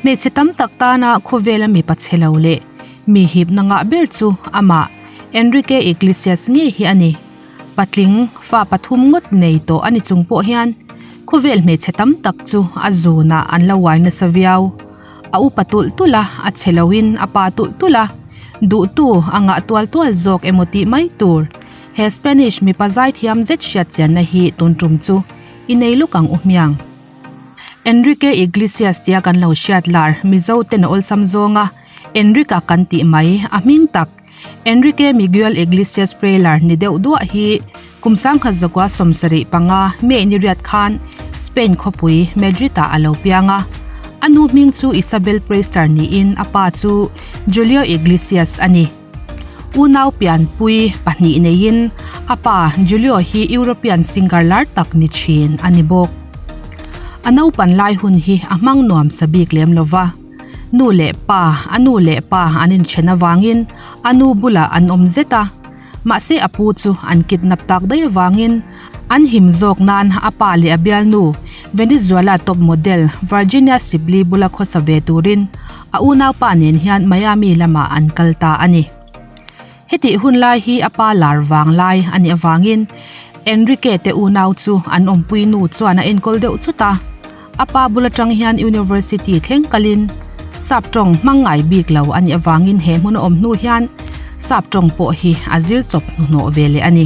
Hmeichhe tam tak tana khawvela mipa chhe lo leh mi hipna ngah ber chu amah Enrique Iglesias ngei hi a ni. Patling fa pathum ngawt nei tawh a ni chung pawh hian khawvel hmeichhe tam tak chu a zunah an la uai nasa viau. A upa tulh tulh a, a chhe loin a pa tulh tulh a, duhtu a ngah tual tual zawk emaw tih mai tur. He Spanish mipa zaithiam zet hriat chianna hi tun tum chu i nei luk ang u hmiang. Enrique Iglesias tia kan lo hriat lar Mizo ten a awlsam zawnga Enrique-a kan tih mai a hming tak Enrique Miguel Iglesias Preller ni deuh duah hi kum sangkhat zakua 75 May ni riat khan Spain khawpui Madrid-ah a lo piang a. A nu hming chu Isabel Prester niin a pa chu Julio Iglesias a ni. Unau pianpui pahnih neiin a pa Julio hi European singer lar tak ni thin a ni bawk. A naupan lai hun hi a hmang nuam sa bik lem lo va. Nu leh pa, a nu leh pa an inthen avangin a nu bulah an awm zet a. Mahse a pu chu an kidnap tak daih avangin an him zawk nan a pa leh a bialnu Venezuela top model Virginia Sibley bula khawsa ve turin a unaupa nen hian Miami lamah an kal ta a ni. Hetih hun lai hi a pa lar vang lai a nih avangin Enrique te unau chu an awmpui nu chuan a enkawl deuh chut a. A pa bul atang hian University thleng kalin sap tawng hmang ngai bik lo a nih avangin he hmun a awm hnu hian sap tawng pawh hi a zir chawp hnuhnawh ve leh a ni.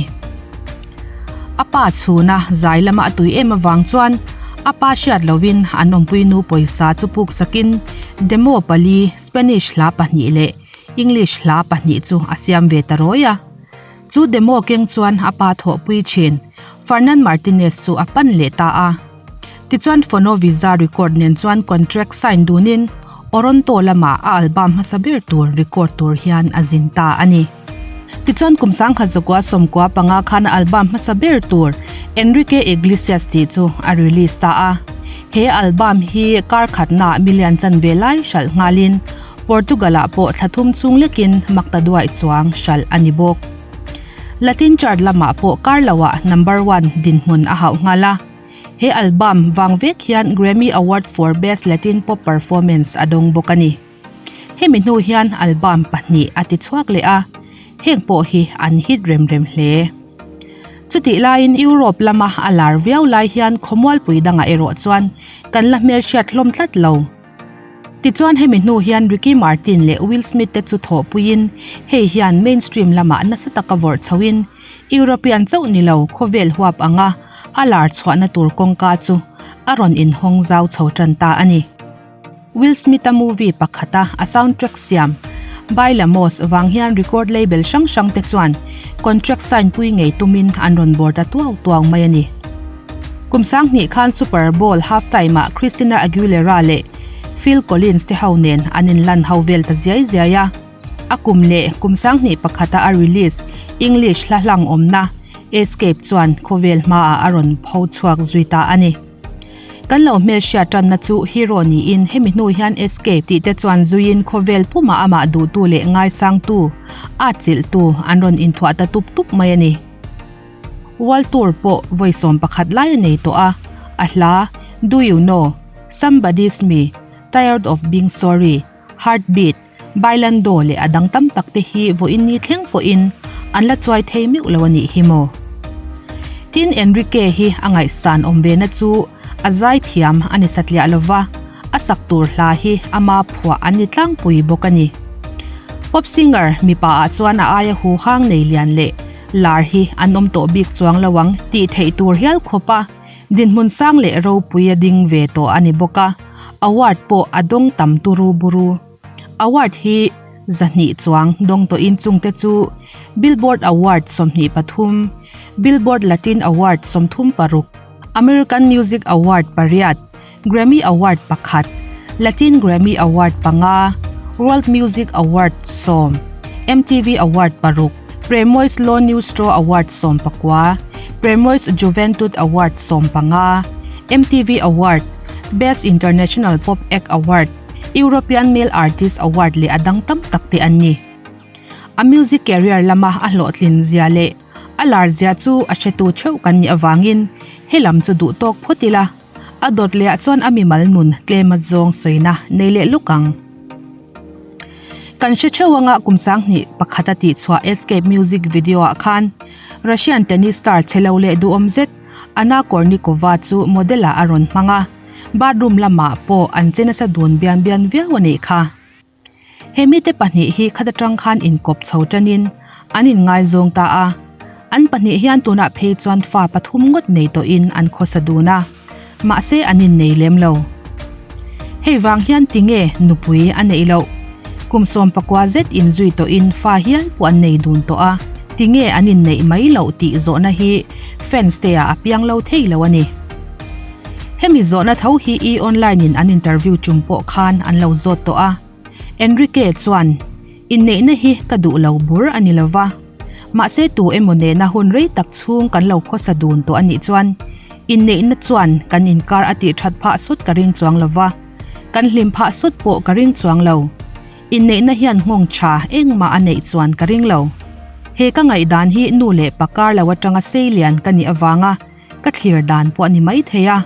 A pa chhuna zai lama a tui em avang chuan a pa hriat lovin an awmpui nu pawisa chu puk sakin demo pali Spanish hla pahnih leh English hla pahnih chu a siam ve ta rawi a. Chu demo keng chuan a pa thawhpui thin Fernan Martinez chu a pan leh ta a. Tichuan Fonovisa record nen chuan contract sign dunin Oronto lamah a album hmasa ber tur record tur hian a zin ta a ni. Tichuan kum 1995 khan a album hmasa ber tur Enrique Iglesias tih chu a release ta a. He album hi kar khatnaah million chanve lai hralh nghalin Portugal-ah pawh thla thum chung lekin makta duai chuang hralh a ni bawk. Latin chart lamah pawh kar loah number one dinhmun a hauh nghal a. He album vang vek hian Grammy Award for Best Latin Pop Performance a dawng bawk a ni. Hemi hnu hian album pahnih a ti chhuak leh a, heng pawh hi an hit rem rem hle. Chutih laiin Europe lama a lar viau lai hian khawmualpui dangah erawh chuan kan la hmelhriat hlawm tlat lo. Tichuan hemi hnu hian Ricky Martin leh Will Smith te chu thawhpuiin hei hian mainstream lamah nasa taka vawrh chhoin European chauh ni lo khawvel huap anga a lar chhuahna tur kawngka chu a rawn inhawng zau chho tan ta a ni. Will Smith-a movie pakhata a soundtrack siam Bailamos vang hian record label hrang hrang te chuan contract sign pui ngei tumin an rawn bawr ta tuau tuau mai a ni. Kum 2000 khan Super Bowl halftime-ah Christina Aguilera leh Phil Collins te ho nen an inlan ho vel ta ziai ziai a. A kum leh kum 2001-a a release English hla hlang awmna Escape chuan khawvel hmaah a rawn pho chhuak zui ta a ni. Kan lo hmelhriat tanna chu hero niin hemi hnu hian Escape tih te chuan zuiin khawvel pumah amah duhtu leh ngaisangtu, atchilhtu an rawn inthuah ta tup tup mai a ni. World Tour pawh vawi 11 lai a nei tawh a, a hla Do You Know, Somebody's Me, Tired of Being Sorry, Heartbeat, Bailando leh a dang tam tak te hi vawiin ni thleng pawhin an la chuai thei meuh lo a nih hi maw? Tin, Enrique hi a ngaihsan awm ve na chu a zaithiam a ni satliah lo va, a sak tur hla hi ama phuah an ni tlangpui bawk a ni. Pop singer mipa ah chuan a aia hu hang nei lian leh lar hi an awm tawh bik chuang lo ang tih theih tur hial khawp a, dinhmun sang leh ropui a ding ve tawh a ni bawk a, award pawh a dawng tam turu buru. Award hi 200 chuang dawng tawhin chungte chu Billboard Award 23, Billboard Latin Award 36, American Music Award pariat, Grammy Award pakhat, Latin Grammy Award panga, World Music Award 10, MTV Award paruk, Premios Lo Nuestro Award 19, Premios Juventud Award 15, MTV Award, Best International Pop Act Award, European Male Artist Award leh a dang tam tak te an ni. A music career lama a hlawhtlin zia leh a lar zia chu a hretu theuh kan nih avangin helam chu duh tawk phawt ila. A dawt leh ah chuan a mimal nun tlem a zawng sawina nei leh luk ang. Kan hre theuh anga kum 21 a tihchhuah Escape music video ah khan Russian tennis star chhe lo leh duhawm zet Anna Kournikova chu model ah a rawn hmang a, bathroom lamah pawh an che nasa dun bian bian viau a nih kha. He mite pahnih hi khat atang khan inkawp chho tanin an inngaizawng ta a, an pahnih hian tunah phei chuan fa pathum ngawt nei tawhin an khawsa dun a, mahse an innei lem lo. Hei vang hian tinge nupui a neih loh? Kum 19 zet inzui tawhin fa hial pawh an nei dun tawh a, tinge an inneih mai loh tih zawhna hi fans te ah a piang lo thei lo a ni. Hemi zawhna tho hi E Online in an interview tum pawh khan an lo zawt tawh a. Enrique chuan, Inneihna hi ka duh lo bur a ni lova. Mahse tu emaw nena hun rei tak chhung kan lo khawsa dun tawh a nih chuan inneihna chuan kan inkar a tih that phah sut ka ring chuang lova. Kan hlim phah sut pawh ka ring chuang lo. Inneihna hian nghawng tha engmah a neih chuan ka ring lo. He ka ngaihdan hi nu leh pa kar lo atanga seilian ka nih avanga Ka thlir dan pawh a ni mai thei a,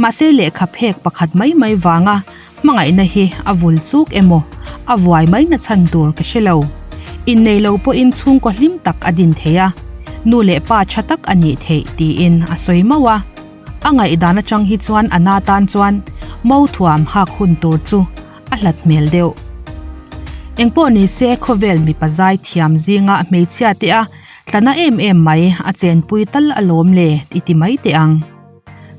mahse lehkha phek pakhat mai mai vanga hmangaihna hi a vul chuk emaw a vuai mai na chhan tur ka hre lo. Innei lo pawhin chhungkaw hlim tak a din thei a, nu leh pa tha tak a nih theih tiin a sawi mauh a. A ngaihdan atang hi chuan a na tan chuan mo thuam hak hun tur chu a hlat hmel deuh. Engpawh nise khawvel mipa zai thiam zinga hmeichhia te a Tlana em em mai, a chenpui tal alawm le i ti mai teh ang.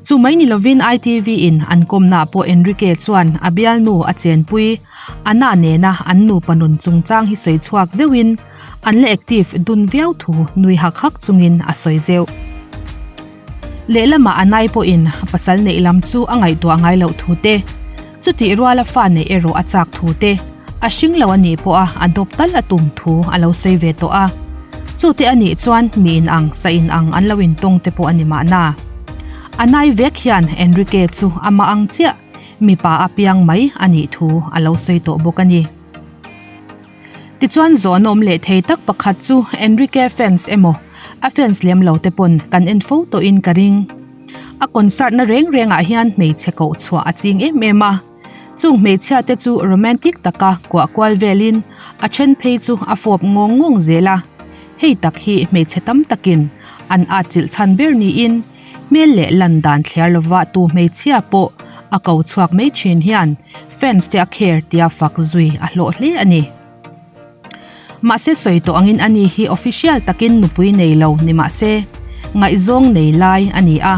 Chu mai ni lovin ITV in an kawmnaah pawh Enrique chuan a bialnu a chenpui Anna nena an nupa nun chungchang hi sawi chhuak zeuhin an la active dun viau thu nui hak hak chungin a sawi zeuh. Lehlamah Anai pawhin pasal neih lam chu a ngaihtuah ngai loh thu te, chutih ruala fa neih erawh a chak thu te, a hring lo a nih pawha a dawp tal a tum thu a lo sawi ve tawh a. Chute a nih chuan mi in ang, sa in ang an lo intawng te pawh a ni mahna. Anai vek hian Enrique chu amah ang chiah mipa a piang mai a nih thu a lo sawi tawh bawk a ni. Tichuan zawhna awm leh thei tak pakhat chu Enrique fans emaw a fans lem lo te pawn kan en fo tawhin ka ring. A concert na reng rengah hian hmeichhe koh chhuah a ching em em a. Chung hmeichhia te chu romantic taka kuah kual velin a then phei chu a fawp ngawng ngawng zel a. Hei tak hi hmeichhe tam takin an atchilh chhan ber niin Hmel leh lan dan thliar lova tu hmeichhia pawh a ko chhuak mai thin hian fans te a care tia fak zui a hlawh hle a ni. Mahse sawi tawh angin ani hi official takin nupui nei lo ni mahse ngaihzawng nei lai a ni a,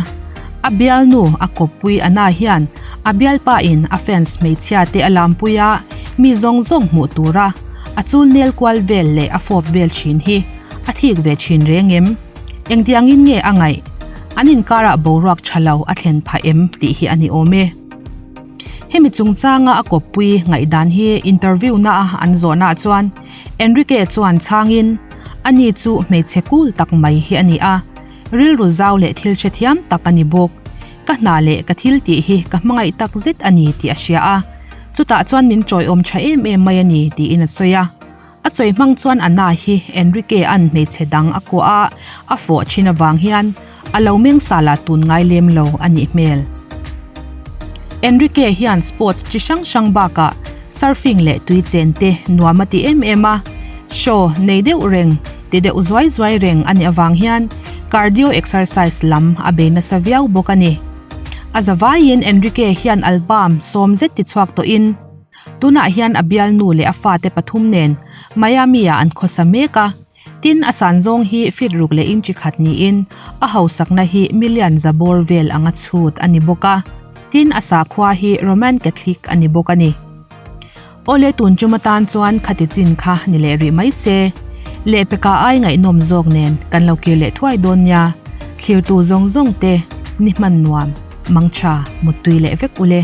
a bialnu a kawppui Anna hian a bialpa in a fans hmeichhia te a lampui a mi zawng zawng hmuh tura a chul nel kual vel leh a fawp vel thin hi a thik ve thin reng em? Engtiangin nge a ngaih? An inkarah boruak tha lo a thlen phah em tih hi a ni awm e. Hemi chungchanga a kawppui ngaihdan hi interview na a an zawhnaah chuan Enrique chuan chhangin, Ani chu hmeichhe cool tak mai hi a ni a, rilru zau leh thil hrethiam tak a ni bawk. Ka hna leh ka thil tih hi ka hmangaih tak zet a ni tih a hria a, chutah chuan min tawiawm tha em em mai a ni tiin a sawi a. A sawi hmang chuan Anna hi Enrique an hmeichhe dang a kuah a, a fawh thin avang hian a lo meng sal a tun ngai lem lo a nih hmel. Enrique hian sports chi hrang hrang bakah surfing leh tui chen te nuam a ti em em a, show nei deuh reng ti deuh zuai zuai reng a nih avang hian cardio exercise lam a bei nasa viau bawk a ni. A zavaiin Enrique hian album sawm zet ti chhuak tawhin, Tunah hian a bialnu leh a fate pathum nen Miami-ah an khawsa mek a, tin a san zawng hi feet ruk leh inchi khat niin a hausakna hi million za bawr vel anga chhut a ni bawk a, tin a sakhua hi Roman Catholic a ni bawk a ni. Awle tun tum atan chuan khati chin kha ni leh rih mai se, lehpeka ai ngaihnawm zawk nen kan lo kir leh thuai dawn nia, thlirtu zawng zawng te ni hman nuam, mangtha, muttui leh vek ule.